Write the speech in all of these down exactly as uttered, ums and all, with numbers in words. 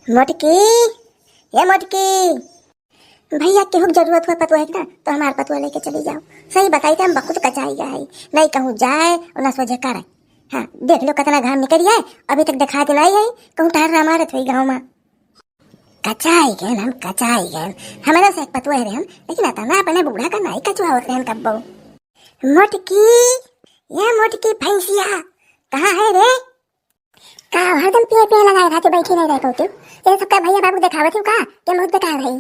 मोटकी, ए मोटकी। भैया, केहू के जरूरत हुआ पतोह के ना, तो हमार पतोह लेके चली जाओ। सही बताई थे, हम बहुत कचाई गए हई। नहीं कहूँ जाए और ना सोझे करे। हाँ, देख लो कितना घाम निकल है, अभी तक दिखा के नहीं आई, कहूँ टहर ना मारत हुई गाँव में। कचाई गए हम, कचाई गए। हमारे से एक पतोह रहे हम, लेकिन अतना अपने बूढ़ा का नहीं कचुआवत रहे हम कब्बो। मोटकी, ये मोटकी भैंसिया, कहाँ है रे? का हरदम पिए पिए लगाए रहते, बैठी नहीं रह पाते? ये सबका भैया बाबू देखावत हो का? के मुँह बेकार है।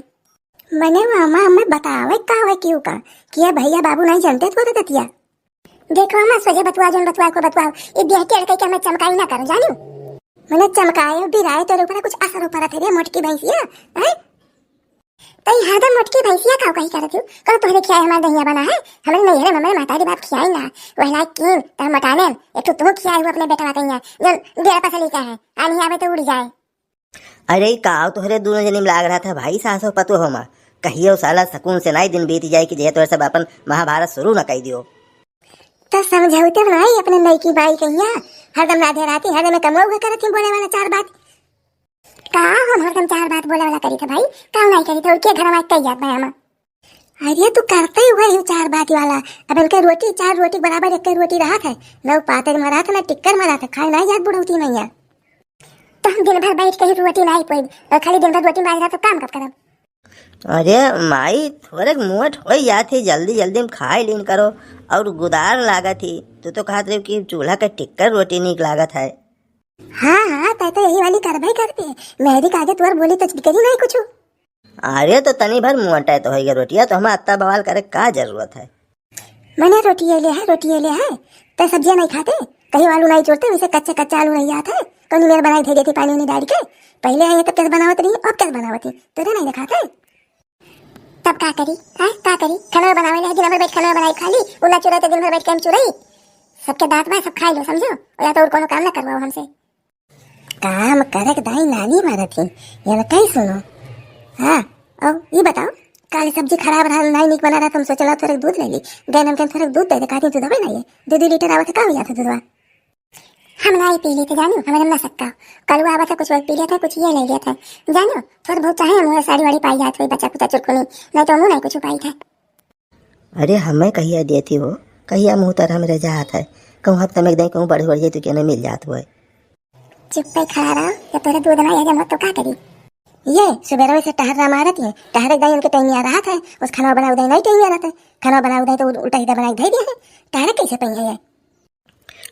मने वो अम्मा, अम्मा बतावे का हुआ क्यों का? कि ये भैया बाबू नहीं जानते तो दतिया। देखो अम्मा, सोझे बतुआ, जोन बतुआ को बतुआ, ये बिहटी अड़के के हमें चमकाई ना करो, जानी? मने चमकाए, बिराए तोरे ऊपर कुछ असर ऊपर थे रे मोटकी भैंसिया, हैं? तई हरदम मोटकी भैंसिया का कही करत हूँ? कल तोहरे खियाए हमार दहिया बना है, हमरे नैहरे में हमरे महतारी बाप खियाई ना, वह लायक कीन, तब मटाने, एक तो तू खियाए हुआ अपने बेटवा कहिया, जो डेढ़ पसली का है, आनी आवे तो उड़ जाए। अरे ई का तोहरे दोनों जनी में लाग रहा था भाई, सास और पतोह में? कहियो साला सुकून से नाई दिन बीत जाए कि जे तोहरे सब अपन महाभारत शुरू न कर दियो। तो समझौते बनाई अपने नईकी बाई कहिया, हरदम राधे राधे, हरदम कमवा हुआ करत ही बोले वाला चार बात। का हम हरदम चार बात बोले वाला करी थे भाई? का नहीं करी थे? और के घर में कही जात भाई हम? अरे तू करते ही हुआ यू चार बात वाला। अब इनके रोटी, चार रोटी के बराबर एक रोटी रहा था, न उ पातर में रहा था, न टिक्कर में रहा था, खाए नहीं जात बुढ़ौती मैया। तो हम दिन भर बैठ के ही रोटी नहीं पोइब और खाली दिन भर रोटी में रहा तो काम कब करब? अरे माई, थोड़े मोट हो जात ही, जल्दी जल्दी में खाए लीन करो। और गुदार लागत ही, तू तो कहत रहे कि चूल्हा के टिक्कर रोटी नीक लागत है। हाँ हाँ, तै तो यही वाली करबे करते, मेहरी के आगे तोर बोली तो करी नहीं कुछ। अरे तो तनी भर मोटा तो होइगा रोटिया, तो हम अत्ता बवाल करे का जरूरत है? मने रोटिये ले है, रोटिये ले है, तो सब्जियां नहीं खाते, कहीं आलू नहीं चुरते, वैसे कच्चे कच्चे आलू नहीं आते, कौन मेरे बनाई दे देते पानी नहीं डाल के, पहले आई है तब कैसे बनावत रही, अब कैसे बनावत रही, तोरे नहीं दिखाते। तब का करी, हाँ का करी, खाना बनावे ले, दिन भर बैठ खाना बनाई खाली, उला चुराई तो दिन भर बैठ के हम चुराई, सबके दांत बा, सब खाई लो समझो, या तो और कोनो काम ना करवाओ हमसे। काम करक दाई नानी मारत ही, ये बताई सुनो। हाँ, अब ये बताओ, काली सब्जी खराब रहा, नाई नीक बना रहा, तो हम सोचला थोड़े दूध ले ली, गए नमकीन थोड़े दूध दे दे, कहती दूध हवे ना ये, दो दो लीटर आवत है, का हो जाता दूधवा? हम नाई पी ली थे जानू, हमारे ना सकता, कलुआ आवत है, कुछ और पी लेते हैं, कुछ ये ले लेते हैं जानू, थोड़ा बहुत चाहे हम साड़ी वाड़ी पाई जात हुई, बच्चा कुचा चुरकुनी, नहीं तो हम नहीं कुछ पाई थे। अरे हमें कहिया देती हो, कहिया मुँह तर हमरे जात है, कहूँ हफ्ता में एक दिन कहूँ बढ़ बढ़ जाए तो क्या मिल जात हुआ है। चुप्पे खड़ा रहो, जब तोरे दूध ना आए मत तो का करी? ये सुबेरवे से टहर ना मारत है, टहरे दाई उनके टाइम आ रहा था, उस खाना बनाओ दाई नहीं टाइम आ रहा था, खाना बनाओ दाई तो उल्टा सीधा बनाई धई दिया है, टहरे कैसे पई है ये?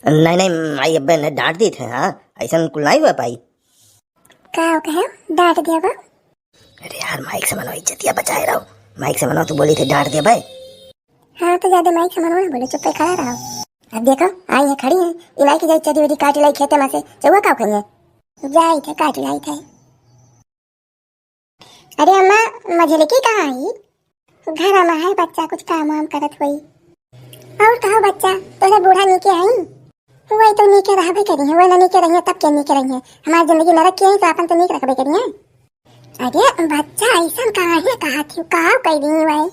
नहीं नहीं माई, अब्बे ने डांट दी थे, हाँ ऐसा कुल नहीं हुआ पाई। का कहे डांट दिया बा? अरे यार माइक से मनो इज्जतिया बचाए रहो, माइक से मनो तू बोली थे डांट दिया भाई। हाँ तो ज्यादा माइक से मनो ना बोलो, चुप्पे खड़ा रहो। अब देखो आई है खड़ी है, इलाई की जाई चरी वरी काट लाई खेते में से, चौवा का खाइए? जाई थे काट लाई थे। अरे अम्मा, मझलकी कहाँ आई? घर में है बच्चा, कुछ काम वाम करत होई। और कहो बच्चा, तोरे बूढ़ा नीके आई? वही तो नीके रहबे करी है, वही ना नीके रही है तब के नीके रही है। हमारी जिंदगी नरक की है तो अपन तो नीक रखबे करी है। अरे बच्चा ऐसा कहाँ है, कहा थी का कह दी वही?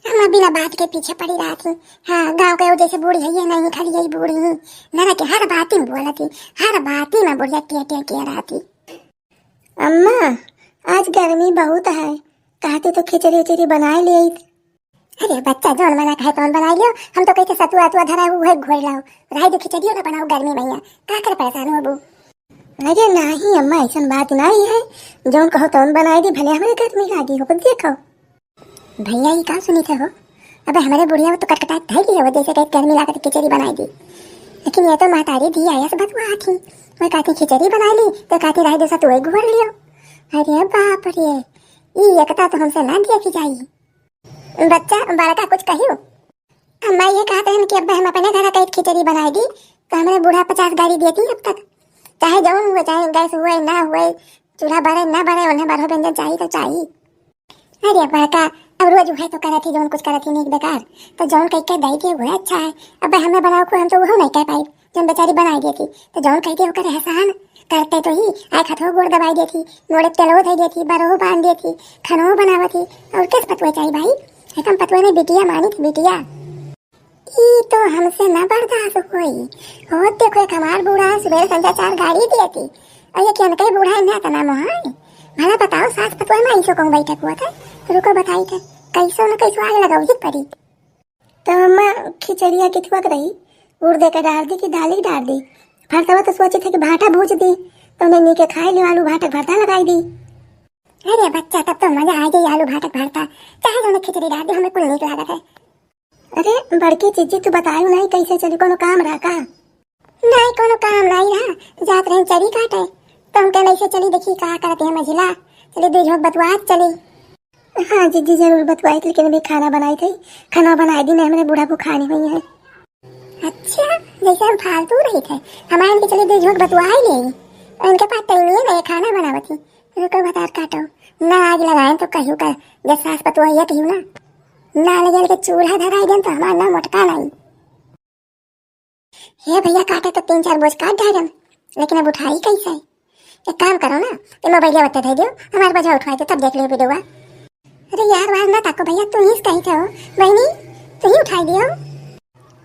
हम बिना बात के पीछे पड़ी रहा थी। हाँ गाँव के जैसे बूढ़ी है ये नहीं, खाली यही बूढ़ी है, नरक के हर बात में बोला थी, हर बात में बुढ़िया टिया टिया किया रहा थी। अम्मा, आज गर्मी बहुत है, कहते तो खिचड़ी उचड़ी बनाए ले आई। अरे बच्चा, जौन मना कहे तौन बनाए लियो, हम तो कहते सतुआ अतुआ धरा हुआ है घोर लाओ, राई दे खिचड़ियो ना बनाओ गर्मी में, का कर परेशान हो बू? अरे नहीं अम्मा, ऐसन बात नहीं है, जौन कहो तौन बनाए दी, भले हमारे गर्मी लागी हो, देखो। भैया, ये का सुनी थे हो? अबे हमारे बुढ़िया वो तो कटकटात धई ली है, वो जैसे कहे गर्मी लागत खिचड़ी बनाई दी। लेकिन ये तो महतारी धी आया से बतुआ थी, वो कहती खिचड़ी बनाई ली, तो कहती रह जैसा तू घुर लियो। अरे बाप रे, ई एकता तो हमसे ना देखी जाई। बच्चा, बड़का कुछ कहियो? अम्मा ये कहते हैं कि अब हम अपने घर का खिचड़ी बनाई दी, तो हमारे बूढ़ा पचास गाड़ी देती अब तक, चाहे जौन हुए, चाहे गैस हुए ना हुए, चूल्हा बरे ना बरे, उन्हें बरहो व्यंजन चाहिए तो चाहिए। अरे बड़का, अब रोज उहे तो करत ही, जौन कुछ करत ही नीक बेकार, तो जौन कह के दई दिए उहे अच्छा है। अब हमें बनाओ को हम तो उहो नहीं कह पाई, जौन बेचारी बनाई देती, तो जौन कह दिए ओकर एहसान करते तो ही, आए खतहो गोड़ दबाई देती, गोड़े तेलहो धई देती, बरहो बांध देती, खानो बनावत ही, और किस पतवे चाहिए भाई? एकदम पतवे में बिटिया मानी थी बिटिया। ई तो हमसे ना बर्दाश्त होई। हो देखो, एक हमार बूढ़ा सुबह संध्या चार गाड़ी देती, अरे, केनके बूढ़ा है ना, तना मोहाय। भला बताओ, सास पतोह में ऐसो कहूँ बैठक हुआ था? रुको, बताई थे, कैसो न कैसो आग लगाओ ही पड़ी। तो अम्मा, खिचड़िया किथुआ के रही, उड़दे के डार दी कि दाली डार दी? भरतवा तो सोची थे कि भाटा भूज दी, तो उन्हें नीके खाए लियो, आलू भाटा के भरता लगाई दी। अरे बच्चा, तब तो मजा आ गई आलू भाटा के भरता, चाहे जो उन्हें खिचड़ी डार दी, हमें कुल नीक लागत है। अरे बड़की जीजी, तू बतायू नहीं कैसे चली, कोनो काम रहा का? नहीं, कोनो काम नहीं रहा, जात रहे चरी काटे, तो हम कहले ऐसे चली देखी का करते हैं मझिला, चली दू झोंक बतुआत चली। हाँ जीजी, जरूर बतुआई, लेकिन अभी खाना बनाई थी, खाना बनाई दी नहीं, हमरे बूढ़ा भुखानी हुई है। अच्छा, जैसे हम फालतू रही थे, हमारे इनके चली दू झोंक बतुआई ले, इनके पास टाइम नहीं है, खाना बनावत ही। रुको, भतार काटो, ना आग लगाएं तो कहियो का, जब सास पतोह है कहियो ना, ना ले जल के चूल्हा धराई देन तो हमार नाम मोटका नहीं। हे भैया, काटे तो तीन चार बोझ काट डारम, लेकिन अब उठाई कैसे? एक काम करो ना, ये मोबाइल बत्ते दे दियो, हमारे बोझा उठवाई दे, तब देख लियो वीडियो। अरे यार, वार ना ताको भैया, तू ही कही थे हो, बहनी, तू ही उठाई दियो।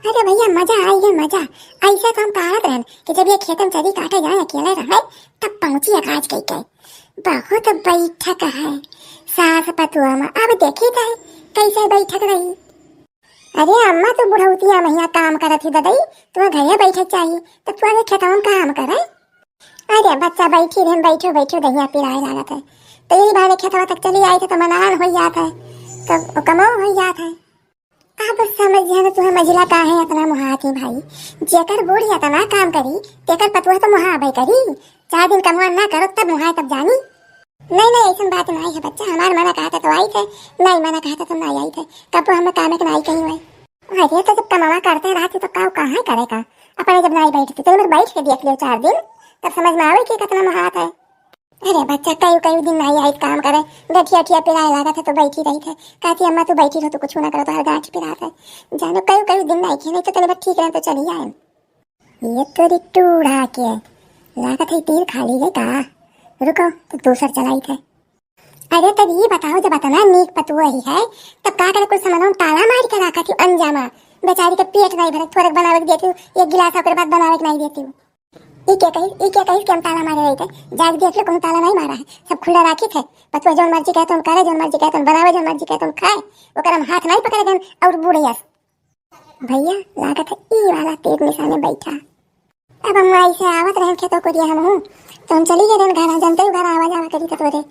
अरे भैया, मजा आई है, मजा। ऐसे तो हम कहत रहन कि जब ये खेतन चरी काटे जाए अकेले रहे, तब पहुंची अकाज कई के। बहुत बैठक है सास पतुआ में, अब देखी जाए कैसे बैठक रही। अरे अम्मा, तू बुढ़ौतिया महिया काम करत ही ददई, तू घरे बैठे चाही, तो तू आगे खेतवन काम करे। अरे बच्चा, बैठी रहन, बैठो बैठो, दहिया पिराए लागत है, तो यही बहाने खेतवा तक चली आई थे, तो मनान हो जात है, तो कमो हो जात है। अब समझ गया ना तुम्हें मझिला काहे इतना मुहात ही भाई। जेकर बूढ़ी इतना काम करी, तेकर पतुआ तो मुहाबे करी। चार दिन कमवा ना करो तब मुहाए तब जानी। नहीं, नहीं, ऐसन बात नहीं है बच्चा, हमार मना कहा था तो आई थे, नहीं मना कहा था तो नहीं आई थे। कब हम कामे के नहीं कही हुए। अरे तो जब कमावा करते रहती तो का कहाँ करे का, अपने जब नहीं बैठती तो इधर बैठ के देख लियो चार दिन, तब समझ में आवे कि कितना मुहात है। अरे बच्चा, कई कई दिन नहीं आई काम करे, गठिया ठिया पिराए लागत है तो बैठी रही थे। कहती अम्मा तू बैठी रहो, तू कुछ ना करो, तो हर गांठ पिरात है। जानो कई कई दिन नहीं खेले तो तने ठीक रहे तो चली आए। ये तोरी टूढ़ा के लागत है तेल खाली है का? रुको तो दूसर चलाई थे। अरे तब ये बताओ, जब इतना नीक पतुआ ही है तब का करे कुछ सामान ताला मार के रखा थी अनजामा? बेचारी के पेट नहीं भरे, थोड़क बनावे के देती हूँ, एक गिलास ओकर बाद बनावे के नहीं देती हूँ। ई क्या कही, ई क्या कही कि हम ताला मारे रही थे? जाके देख लो, कहूँ ताला नहीं मारा है, सब खुला राखी थे। पतुआ जौन मर्जी कहे तुम करे, जौन मर्जी कहे तुम बनावे, जौन मर्जी कहे तुम खाए, ओकर हम हाथ नहीं पकड़े देन। और बूढ़े यस भैया, लागत है ई वाला तीर निशाने बैठा। अब हम ऐसे आवत रहन खेतों को दिया हम हूँ, तो हम चली गए रहन घर, जनते ही घर आवा जावा करी तो तोरे।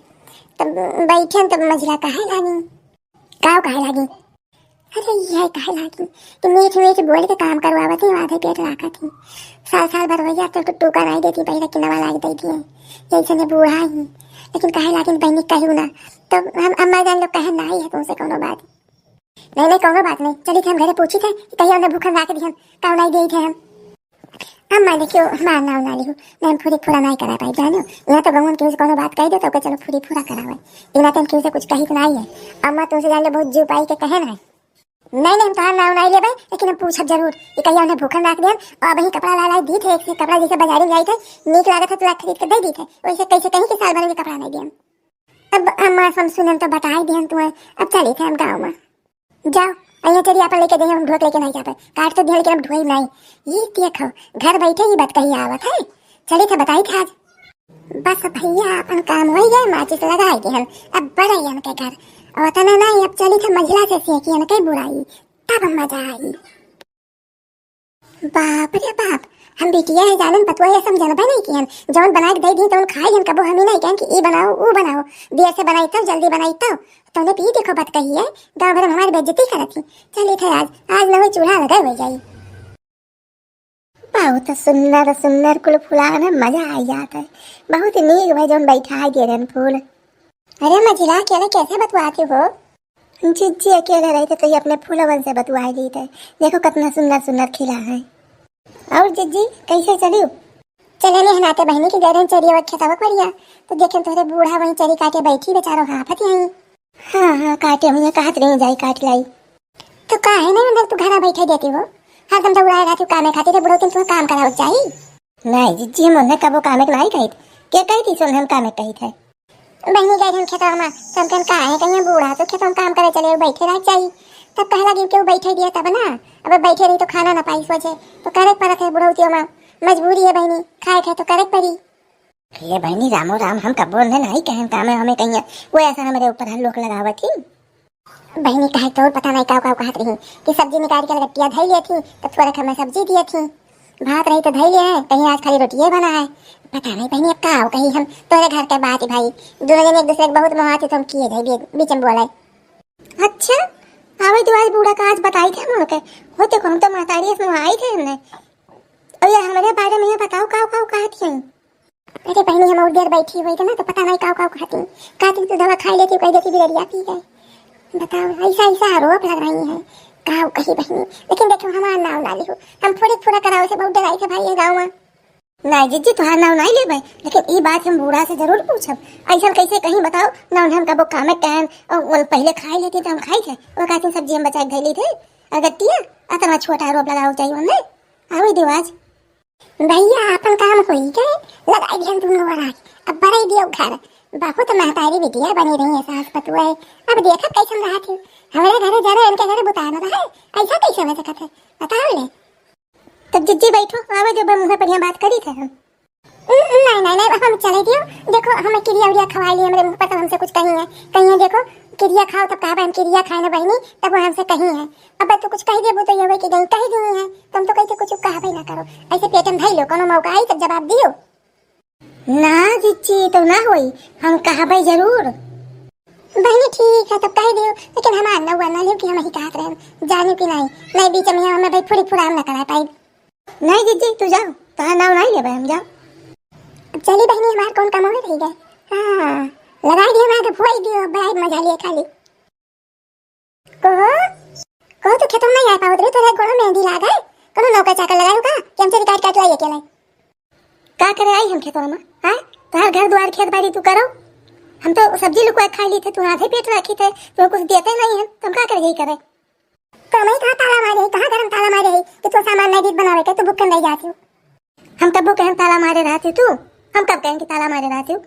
तब बैठे तब मझिला कहे लागी, काव कहे लागी? अरे यह कहे लागी कि मीठ मीठ बोल के काम करवावत ही, आधे पेट राखत ही। साल साल भर भैया तो टूका नहीं देती, पहले कि नवा लाग देती है, यही सने बूढ़ा ही। लेकिन कहे लागी बहनी कहू ना, तो हम अम्मा जान लोग कहे नहीं है तुमसे कोनो बात। नहीं नहीं, कोनो बात नहीं, चली थे हम घरे पूछी थे कि कहिया उन्हें भूखन राख दिहन, काव नहीं गई थे हम। अम्मा देखियो, हमार नाव ना लिहू, नहीं हम फूरी फूरा नहीं करा पाई जानो। यहाँ तो गौन केहू से कोनो बात कह दो तो ओके चलो फूरी फूरा करावे। इना तन केहू से कुछ कही तो नहीं है। अम्मा तुमसे जान लो बहुत जीव पाई के कहे ना है। नहीं नहीं, हम तोहार नाव नहीं लेबे, लेकिन हम पूछब जरूर कि कहिया उन्हें भूखन राख दिहन। और अबही कपड़ा ला लाई दी थे, एक से कपड़ा जैसे बाजारी में जाई थे, नीक लागत है तो ला खरीद के दे दी थे, वैसे कैसे कहीं के साल भर के कपड़ा नहीं दिहन। अब अम्मा से हम सुनन तो बताई दिहन तुम्हें, अब चली थे हम गाँव में। जाओ, अइया चली आपन लेके जाइए, हम ढोक लेके नहीं जाबे। काट तो दिया लेकिन अब ढोई नहीं। ये देखो, घर बैठे ही बात कही आवत है। चली थे बताई थे आज। बस भैया, अपन काम हो गए, माचिस लगाए दिहन। अब बड़े यन के घर। और उतना नहीं, अब चली थे मझिला से सेकियन के बुराई, तब मजा आई। बाप रे बाप, हम बिटिया है जानन पतुआ ये सब जनबे नहीं किहन। जौन बनाए के दे दी तौन खाए हन, कबो हम ही नहीं कहन कि ई बनाओ, ऊ बनाओ। देर से बनाई तब, जल्दी बनाई तब। तौने पी देखो बात कही है, गाँव भर में हमारी बेइज्जती करत ही। चली थे आज, आज न हो चूल्हा लगे हो जाई। बहुत सुंदर सुंदर कुल फुलावन है, मजा आ जात है। बहुत ही नीक भाई जौन बैठा है दे रहन फूल। अरे मझिला, अकेले कैसे बतुआती हो? जिज्जी अकेले रहते तो ये अपने फूलवन से बतुआई दी थे। देखो कितना सुंदर सुंदर खिला है। और जिज्जी, कैसे चलियो? चले नहीं हनाते बहनी की गरन चरिया खेतवा करिया, तो देखे तोहरे बूढ़ा वहीं चरी काटे बैठी बेचारो हाफत यहीं। हाँ हाँ, काटे हुए कहत रही जाई काट लाई। तो काहे नहीं उधर तू घरा बैठे देती हो, हरदम दौड़ाए रहती हो कामे खातिर, बुढ़ो दिन तुम्हें काम करावत जाई। नहीं जिज्जी, हम उन्हें कबो कामे के नहीं कही थे। के कही थी सो हम कामे कही थे? बहनी गई हम खेतवा में, तो हम कहन काहे कहीं बूढ़ा तो खेतवा में काम करे चले, बैठे रह जाई। तब कहे लगी कि वो बैठे दिया तब ना, अब बैठे रही तो खाना ना पाई सोचे, तो करे पड़त है बुढ़ौतियों में, मजबूरी है बहनी, खाए खाए तो करे पड़ी। ये बहिनी, रामो राम, हम कबो ने नाहीं कहन काम है हमें कहीं, वो ऐसा हमरे ऊपर हर लोग लगावत ही। बहिनी, कहे तो पता नहीं काव काव कहत रही कि सब्जी निकाल के लगटिया धई लेथी, तो थोड़ा हमें सब्जी दिए थी, भात रही तो धई ले है, कहीं आज खाली रोटिए बना है। पता नहीं बहिनी, अब काव कही हम, तोरे घर के बात ही भाई, दोनों जन एक दूसरे के बहुत मोहात ही, तो हम किए धई दिए, बीच में बोला है। अच्छा, आवे तो आज बूढ़ा का आज बताई थे हम लोग के, होते को हम तो महतारी से आई थे हमने, और ये हमारे बारे में ये बताओ काव काव कहत ही। अरे बहिनी, हम और देर बैठी हुई थे ना, तो पता नहीं काव काव कहती। कहती, "तू दवा खाई लेती, कह देती बिलरिया पी गए।" बताओ, ऐसा ऐसा आरोप लग रही है। काव कही बहिनी, लेकिन देखो, हमार नाव ना लिहो, हम थोड़ी थोड़ा करावे से बहुत डराई थे भाई ये गाँव में। नहीं जीजी, तुहार नाव नहीं लेबे, लेकिन ई बात हम बूढ़ा से जरूर पूछब। ऐसा कैसे कहीं बताओ ना, उन्हें हम कबो कामे कहन, और वो पहले खाई लेती तो हम खाई थे, वो कहती सब्जी हम बचा के धैली थे, अगर तिया अतना छोटा आरोप लगाओ चाहिए उन्हें, आवे दियो आज। भैया, आपन काम होई गए, लगाई दिहन दुनो वराई। अब बरई दियो घर। बहुत महतारी बिटिया बनी रही है सास पतुआ। अब देखत कैसन रहत है। हमरे घरे जरे इनके घरे बुतान रहे, ऐसा कैसे हो सकत है? बताओ ले। तब जिज्जी बैठो, आवे जो बा मुँह बढ़िया बात करी थे हम। उम, उम, नहीं, नहीं, नहीं, हम चले दियो। देखो, हमें किरिया उरिया खवाई लिए, हमरे मुँह पर तब हमसे कुछ कही है। कही है, देखो, किरिया खाओ तब कहबे हम किरिया खाए ना बहिनी, तब वो हमसे कही है। अब तू कुछ कह देबो तो ये हुए कि गई कह दी है, तुम तो कैसे कुछ कहबे ना करो। ऐसे पेट में धई लो, कोनो मौका आई तब जवाब दियो। ना जिज्जी, तो ना होई, हम कहबे जरूर। बहिनी ठीक है, तब कह दियो, लेकिन हमार नौवा ना लियो कि हम ही कहत रहे, जानियो कि नहीं, नहीं बीच में हमें भाई फुड़ी फुड़ा हम ना करा पाई। नहीं जिज्जी, तू जाओ, तोहार नाव नहीं लेबे हम, जाओ। अब चली बहिनी, हमार कौन काम होवे रही गए। हाँ, लगाई दियो, हमार के फुआई दियो, अब बड़ा मजा लिए खाली। कहो, कहो, तू खेतों में नहीं आ पावत रही, तोरे गोड़ों में मेहंदी लाग है, कोनो नौकर चाकर लगायो का कि हमसे काट काट लाई अकेले? का करे आई हम खेतों में? हाँ, तोहार घर द्वार खेत बाड़ी तू करो, हम तो सब्जी लुकवा खा ली थे, तू आधे पेट रखी थे, तू कुछ देते नहीं है, तो हम का करे यही करे? तो मैं कहाँ ताला मारे है, कहाँ घर में ताला मारे है कि तू सामान नहीं दीत बनावे के, तू भूखन रह जाती हो। हम कब कहें ताला मारे रहती तू? हम कब कहें कि ताला मारे रहती हूँ?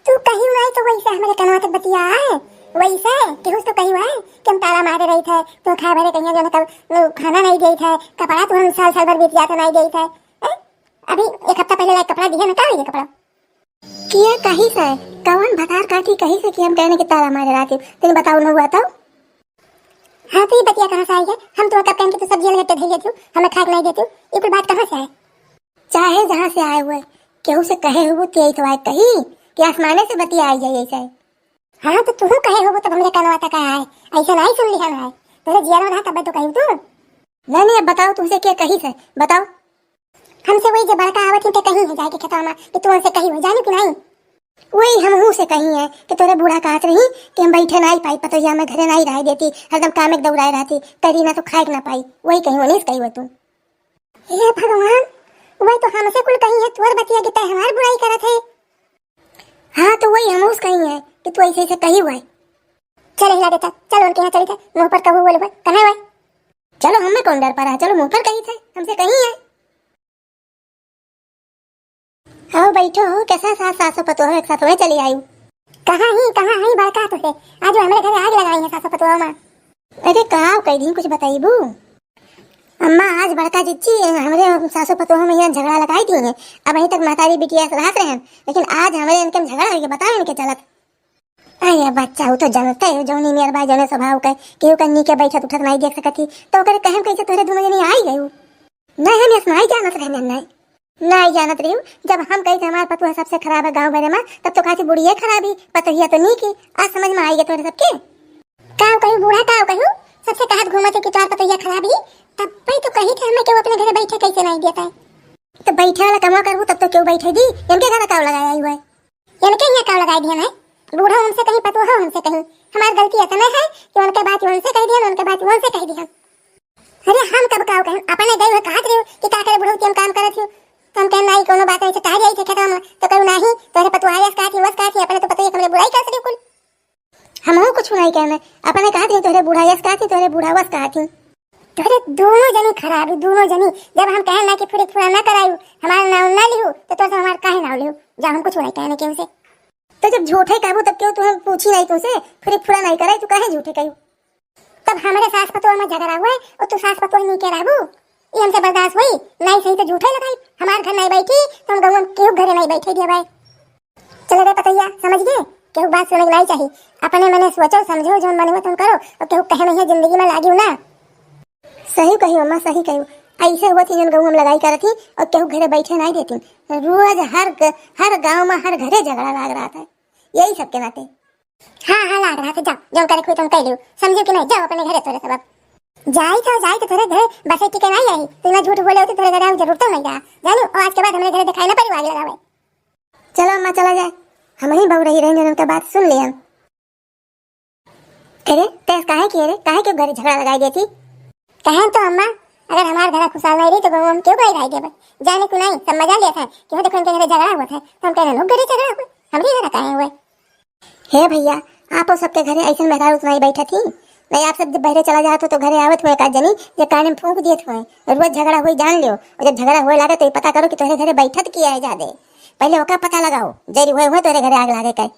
तू कही नहीं तो वैसे हमारे कनवा तक बतिया है, वैसे केहू से तो कही है कि हम ताला मारे रही थे, तू खाए भरे कहीं जो ना कब, वो खाना नहीं गई थे, कपड़ा तू हम साल साल भर बीत जाते नहीं गई थे। हैं? अभी एक हफ्ता पहले लाइक कपड़ा दिए ना, का हो गया कपड़ा? किया कही से, कवन भतार काटी कही से कि हम कहने के ताला मारे रहती हूँ, तनी बताओ ना हुआ तो। हाँ, तो ये बतिया कहाँ से आई है? हम तो कब कहें कि तू सब्जी वाले गट्टे धई लेती हूँ, हमें खाए के नहीं देती हूँ, ये कुल बात कहाँ से आए? चाहे जहाँ से आए हुए, केहू से कहे हुए, तो यही तो आए कही कि आसमाने से बतिया आई जाए ऐसे। हाँ, तो तू कहे हो, तब हमरे कनवा तक आए, ऐसे नहीं सुन लिहन है। तोरे जिया में रहा तब तो कही तू। नहीं, नहीं, अब बताओ, तुमसे क्या कही से, बताओ। हमसे वही जो बड़का आवत ही, ते कही है जाके खेतवा में कि तू उनसे कही हो, जानी कि नहीं? वही हमहू से कही है कि तोरे बूढ़ा कहत रही कि हम बैठे नहीं पाई, पतोहिया में घरे नहीं रह देती, हरदम कामे के दौड़ाए रहती, करी ना तो खाए के ना पाई, वही कही, उन्हीं से कही हो तू। हे भगवान, वही तो हमसे कुल कही है, तोर बतिया के तय हमार बुराई करत है। हाँ, तो वही हमहू से कही है कि तू ऐसे ऐसे कही हुआ है। चल हिला देता, चल उनके यहाँ चली था, मुँह पर कहू बोलबे, कहे हुआ है। चलो, हमें कौन डर पा रहा है, चलो मुँह पर कही थे, हमसे कही है। आओ बैठो हो, कैसा सास सासो पतोह एक साथ हुए चली आई? कहाँ ही, कहाँ ही बड़का तो है, आज वो हमारे घर आग लगाई है सासो पतोह माँ। अरे का कह दी, कुछ बताइबू? अम्मा, आज बड़का जिज्जी हमरे सासो पतोह में यहाँ झगड़ा लगाई दी है। अब अहीं तक महतारी बिटिया से रहत रहन, लेकिन आज हमरे इनके में झगड़ा होइगे, बताओ इनके चलत। अरे बच्चा, वो तो जानते हो जौनी मेर बा, जौने स्वभाव के, केहू का नीके बैठत उठत नहीं देख सकत ही, तो ओकरे कहे में कैसे तोहरे दोनों जनी आई गई? नहीं, हम यस नहीं जानत रहने, नहीं। नहीं जानत रही हूँ, जब हम कही थे हमार पतोह सबसे खराब है गाँव भरे में, तब तो कहा थी बुढ़िया खराब ही, पतोहिया तो नीक ही। आज समझ में आई गए तोहरे सबके। का कही बूढ़ा, का कही, सबसे कहत घूमत है कि तोहार पतोहिया खराब ही, तब पे तो कही थे हमें कि वो अपने घरे बैठे कैसे नहीं देता है। तो बैठे वाला कमा करबू तब तो क्यों बैठे दी, इनके घर का लगाया हुआ है। इनके यहाँ का लगाई दिहन है? बूढ़ो हमसे कहीं, पतोहो हमसे कहीं। हमार गलती इतने है कि उनके बात उनसे कह दिहन, उनके बात उनसे कह दिहन। अरे हम कब काव कहन, अपने गई हुए कहत रही कि का करे बुढ़ऊ, हम काम करत हूँ। तो हम कहन, "नहीं, कोनो बात नहीं, से टहर आई थे खेतवा में।" तो कहू, "नहीं, तोहरे पतोहा यस कहत ही, वस कहत ही, अपने तो पतोही हमरे बुराई कर सके कुल।" हमहू कुछ नहीं कहने, अपने कहत ही, "तोहरे बूढ़ा यस कहत ही, तोहरे बूढ़ा वस कहत ही।" तोहरे दोनों जनी खराब हो, दोनों जनी। जब हम कहन ना कि फुड़ी फुड़ा ना करायू, हमारा नाम ना लिहू, तो तोहसे हमार काहे नाम लिहू? जा, हम कुछ नहीं कहने केहू से। तो जब झूठे कहबू तब क्यों तुम पूछी नहीं तुमसे, फुड़ी फुड़ा नहीं कराई, तू काहे झूठे कहू? तब हमारे सास पतोह में झगड़ा हुआ है और तू सास पतोह नहीं के रहबू? ई हमसे बर्दाश्त होई? नाहीं सही तो झूठे लगाई, हमार घर नाहीं बैठी तो हम गौवा केहू घरे नाहीं बैठे दिया भाई। चलो रे पतैया, समझ गए, केहू बात सुने के नाहीं चाही। अपने मने सोचो समझो, जौन मन हुआ तुम करो, और केहू कहे में जिंदगी में लागियो ना। सही कही अम्मा, सही कही। ऐसे हुआ थी जौन गौवा में लगाई करत थी और केहू घरे बैठे नाहीं देती। रोज हर ग-, हर गांव में हर घरे झगड़ा लाग रहा था यही सबके नाते। हाँ हाँ, लाग रहा था, जाओ जौन करे कोई तुम कह लियो, समझो कि नाहीं, जाओ अपने घरे तोरे सब। अब जाई तो, जाई तो तोरे घरे बसे टिके नाहीं आई, तू ना झूठ बोले होती, तोरे घरे आवे जरूरत तो नाहीं रहा। जानो, और आज के बाद हमरे घरे दिखाई ना पड़ी आग लगावे। चलो अम्मा, चला जाए, हम ही बहु रही रहे, उनका बात सुन ले हम। अरे, तेज काहे की रे, काहे के घरे झगड़ा लगाई देती? कहें तो अम्मा, अगर हमार घरा खुशहाल नाहीं रही तो गौवा में केहू भाई रह गए। जाने को नाहीं, सब मजा लेत है कि हो देखो इनके घरे झगड़ा होत है, तो हम कह रहे लोग घरे झगड़ा हुए, हमरे घरा काहे हुए? हे भैया, आपो सबके घरे ऐसन मेहरारू तो नाहीं बैठत ही। नाहीं आप सब जब बहरे चला जात हो तो घरे आवत हुए का जनी, जे काने में फूंक दियत हुए, रोज झगड़ा हुई जान लियो। और जब झगड़ा हुए लागे तो ये पता करो कि तोहरे घरे बैठत की है जादे। पहले ओका पता लगाओ, जरी हुए हुए तोहरे घरे आग लागे का।